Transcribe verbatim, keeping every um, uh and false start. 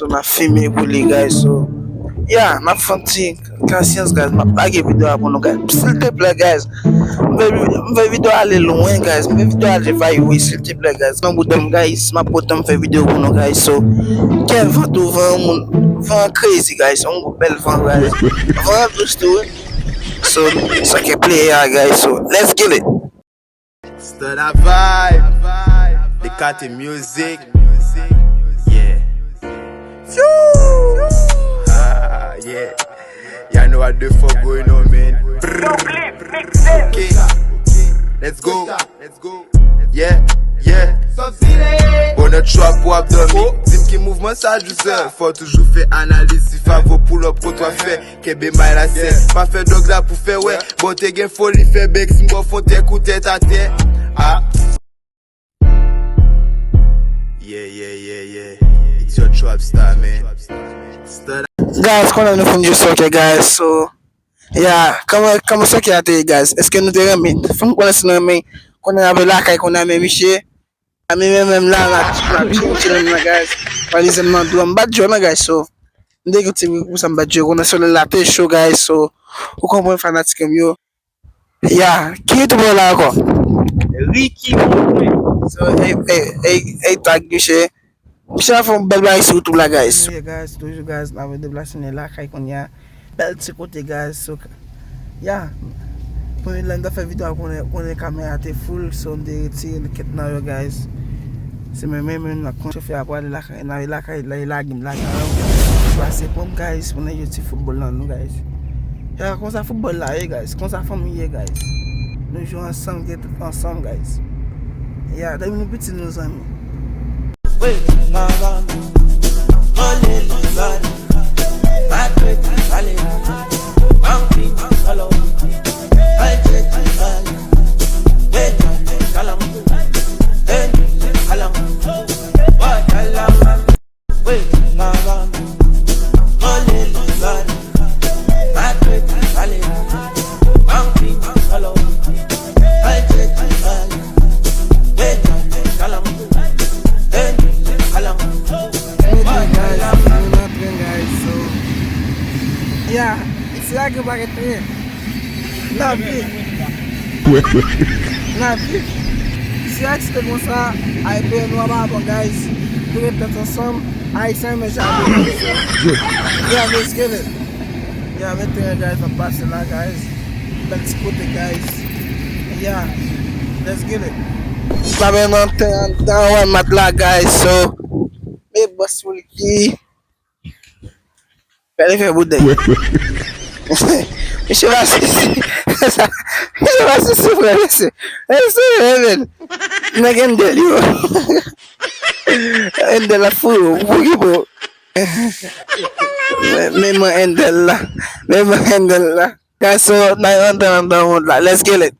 So, n ap fimen pou li, guys. So, yeah, n ap fè yon ti pasyans, guys. M ap lage videyo a pou nou, guys. Silteplè, guys. M vle, m vle videyo a ale lwen, guys. M vle videyo a ale viral, silteplè, guys. Nan bouda m, guys. M ap kontan m fè videyo pou nou, guys. So, kè van tou, van moun, van crazy, guys. Yon gwo bèl van, guys. Van dous tou, wi. So, sa ke play a, guys. So, let's get it. Start a vibe. Dekate Music. Yeah. Phew. Ah, yeah. Y'all know what the fuck going on, man. Brrr. Okay. Let's go. Yeah, yeah. Bon, nan trap w ap dòmi. Di m ki mouvman sa, Juicer. Fò toujou fè analiz, si favo pull up, kote w ap fè. Kenbe may la sè. Pa fè dòg la pou fè wè. Bon, te gen foli, fè bèk, si m bò fon tèk ou tèt atè. Ah. Yeah, yeah, yeah, yeah. It's your trap star, man. Star. Guys, konnen nou fin jwe soccer, guys. So, yeah, kòman, kòman soccer a te ye, guys? Èske nou te renmen? Fè m konnen si nou renmen. Konnen n ap lakay, konnen a men misye. A men menm la, la, la, chile, chile, nan, guys. Palize m nan dlo, m bat jwe, nan, guys. So, m te gen ti pou sa m bat jwe. Konnen solèy la te cho, guys. So, ou konprann fanatik m yo. Ya, ki YouTube la ankò? Ricky Morin. So, ey, ey, ey, ey, tag misye. Misye ap fè yon bèl bagay sou YouTube la, guys. Yeah, guys, toujou, guys, n ap deplase nan lakay kounye a. Bèl ti kote, guys. So, ya. Premye lè m t ap fè videyo a, konnen, konnen kamera te full, so m te retire kèk nan yo, guys. Se mwen menm, menm, n ap konn chofè a pou ale lakay. N ale lakay, la, e lage m lakay. Pase pran m, guys, pou n al jwe ti foutbòl nan nou, guys. Ya, konsa foutbòl la ye, guys. Konsa fanmi ye, guys. Nou jwe ansanm, gen tout ansanm, guys. Ya, depi nou piti, nou zanmi. Anyway, guys, nou nan tren, guys, so, yeah, isi a gen pakèt tren. Lavi. Lavi. Si akside konsa, Ayisyen nou ap bon, guys. Nou ret tèt ansanm. Ayisyen renmen jape, guys. Yeah, let's get it. Yeah, men tren, guys, ap pase la, guys. Bèl ti kote, guys. Yeah, let's get it. N ap nan tren an, nan Walmart la, guys. So, men bòs Wilky. Gade fè boudèy. Misye pa sisi. Misye pa sisi, frè, mesye. Mesye, men. Nèg Endel yo. Endel ap fou yo. Pou ki pou? Men, men mwen Endel la. Men mwen Endel la. Gason, n a rantre anndan mond la. Let's get it.